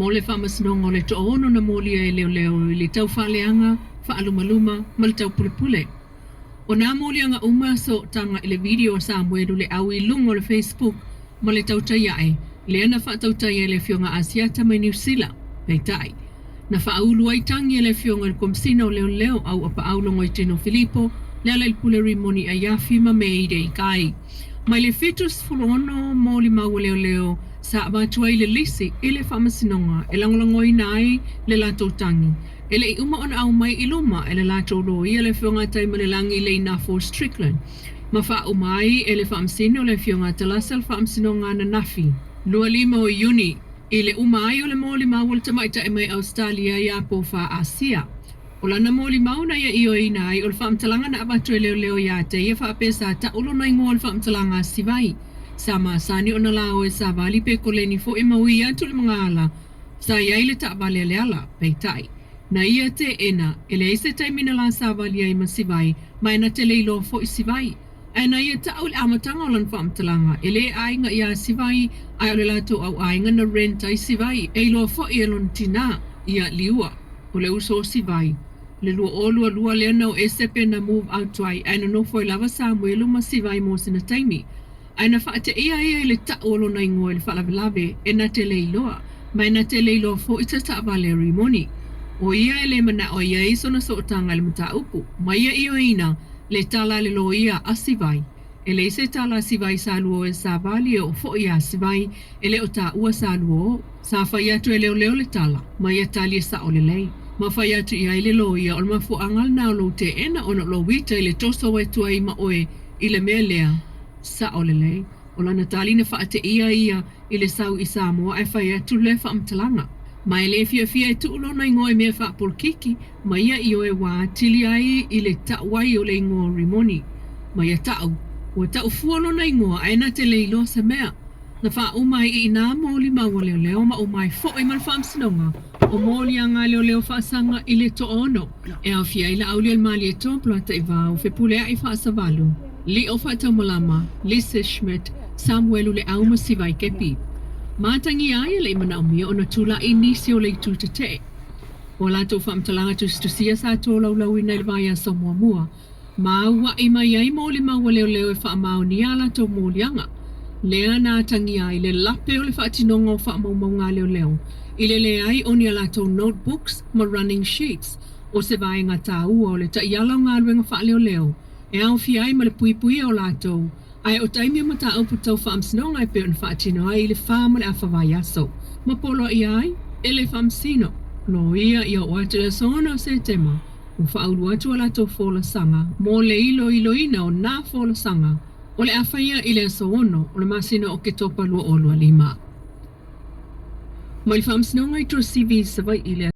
Mo le faamasinoga o le toaono na molia e leoleo i le taufaaleaga, faalumaluma ma le taupulepule. O nā moliaga uma sootaga i le video a Samuelu Leau i luga o le Facebook ma le tautai ae, lea na faatautaia e le Afioga Asiata mai Niu Sila. Peitai, na faaulu ai tagi e le Afioga i le Komesina o Leoleo Auapaau Logoitino Filipo, Lealailepule Rimoni Aiafi ma Mayday Kai. Mai le 76 molimau a leoleo sa avatu ai le lisi i le faamasinoga e lagolagoina ai le latou tagi, e le i uma ona aumai i luma e le latou loia le Afioga a Taimalelagi Leinafo Strickland, ma faauma ai e le Faamasino le Afioga a Talasa le faamasinoga ananafi, 25 o Iuni, i le uma ai o le molimau a le tamaitai mai Ausetalia iā Pofā Asia. O lana molimau na ia ioeina ai o le faamatalaga na avatu e leoleo iā te ia faapea sa ta'u lona igoa o le faamatalaga a Sivai. Sa masani ona laoe savali pe koleni foi ma ui atu le magaala sa i ai le taavale a Leala. Peitai, na ia teena, e leai se taimi na la savali ai ma Sivai, ma e na te le iloa foi Sivai. Ae na ia ta'u i le amataga o lana faamatalaga, e le aiga iā Sivai, ae o le latou au aiga na rent ai Sivai, e iloa foi e lona tinā, ia Liua. O le uso o Sivai. Le 2022 lea na o ese pe na move out ai, ae nonofo ai lava Samuelu ma Sivai mo sina taimi. Ae na faateia ia i le ta'u o lona igoa i le faalavelave, e na te le iloa, ma e na te le iloa foi se taavale a Rimoni. O ia e le mana'o e i ai sona sootaga i le mataupu, ma ia ioeina le tala a le loia a Sivai. E leai se tala a Sivai sa lua o e savali e oo foi iā Sivai, e le o taua sa lua o. Sa fai atu e leoleo le tala, ma ia tali e sa'o lelei. Ma fai atu i ai le loia o le mafuaaga lena o lou teena ona o lou ita i le toso atu ai ma oe i le mea lea. Sa'o lelei. O lana tali na faateia ia i le sau i Samoa ae fai atu le faamatalaga. Ma e le fiafia e tuu lona igoa i mea faapolokiki, ma ia ioe ua atili ai i le ta'u ai o le igoa o Rimoni. Ma ia ta'u, ua ta'u fua lona igoa ae na te le iloa se mea. Na faauma ai i inā molimau a leoleo ma uma ai foi ma le faamasinoga o moliaga a leoleo faasaga i le toaono e aofia ai Laaulialemalietoa Polataivao, Fepuleai Faasavalu, Lio Faataumalama, Lisa Schmidt, Samuelu Leau ma Sivai Kepi. Matagia ai e le i manaomia ona tula'i nisi o le itu tetee. O a latou faamatalaga tusitusia sa tolaulauina i le vaiaso muamua, ma aua'i mai ai molimau a leoleo e faamaonia a latou moliaga. Lea na atagia ai le lape o le faatinoga o faamaumauga a leoleo i le leai o ni a latou notebooks ma running sheets, o se vaega taua o le taiala o galuega faaleoleo e aofia ai ma le puipuia o latou, ae o taimi o mataupu tau faamasinoga e pei ona faatino ai i le fa ma le afa vaiaso ma poloaia ai e le faamasino loia ia oo atu i le aso 6 o Setema ua faaulu atu a latou folasaga mo le iloiloina o nā folasaga o le a faia i le aso 6 o le masina o Oketopa 2025. Mai le Faamasinoga i Tuasivi, Savaii i le.